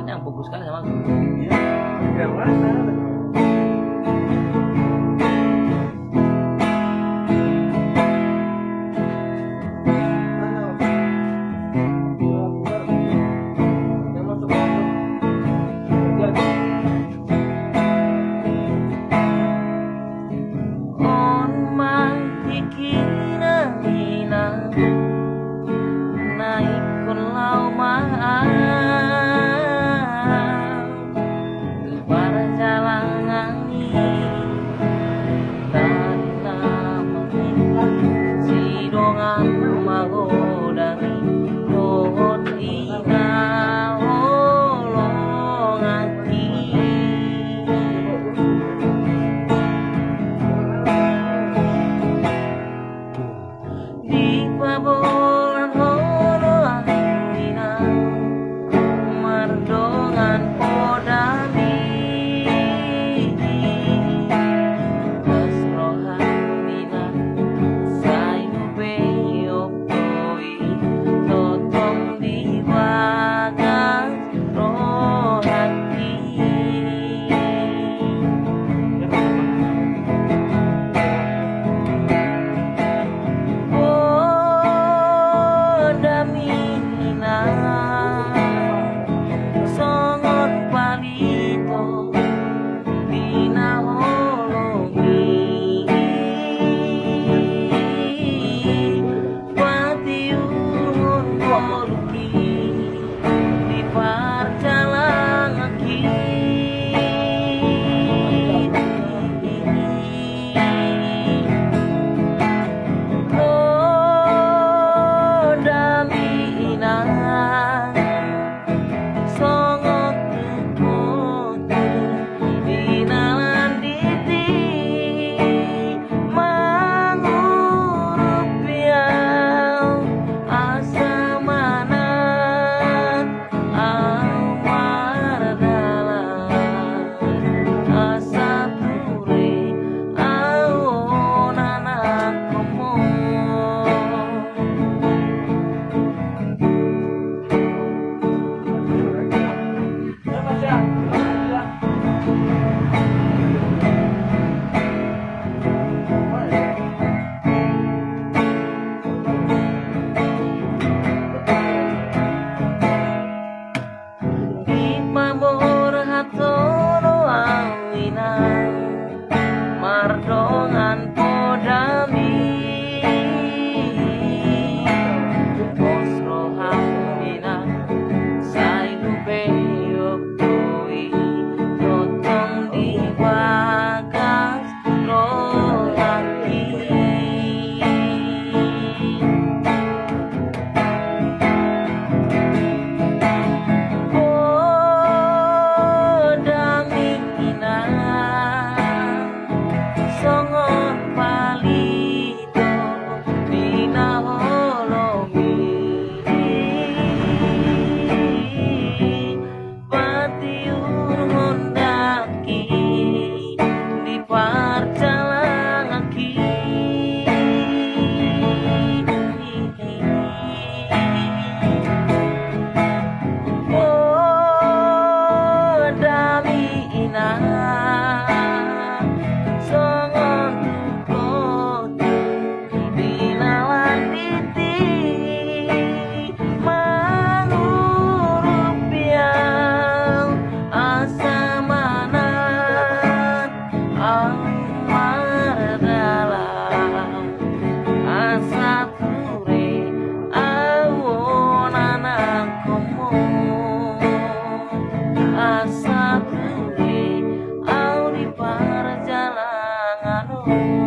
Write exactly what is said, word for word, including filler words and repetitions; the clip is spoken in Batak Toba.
Yang fokus sekali sama aku. Iya. Yang mana? On ma tingkina inang, na ingkon laho ma au tu parjalangan i. Tadi na mangihut sidongan manggoda mi dohot ina holonganki. Dipaboan ho do ahu inang mardongan podami. Las roham inang, sai hubeok ho i tongtong di bagas rohangki. Podami inang, songon palito di na holong i. Patiuhon ngolungki di parjalanganki. Podami inang, songon tutu di na landit i, mangurupi au asa manat au mardalan, asa ture au on anakhonmu. Dipaborhat ho do ahu inang mardongan podami. Pos roham inang, sai hubeok ho i tongtong di bagas rohangki. Podami inang, songon palito di na holong i. Patiuhon daging di parjalanganki. Podami inang, songon tutu di na landit i, mangurupi au asa manat au mardalan, asa ture au on anakhonmu, asa ture au di parjalangan on.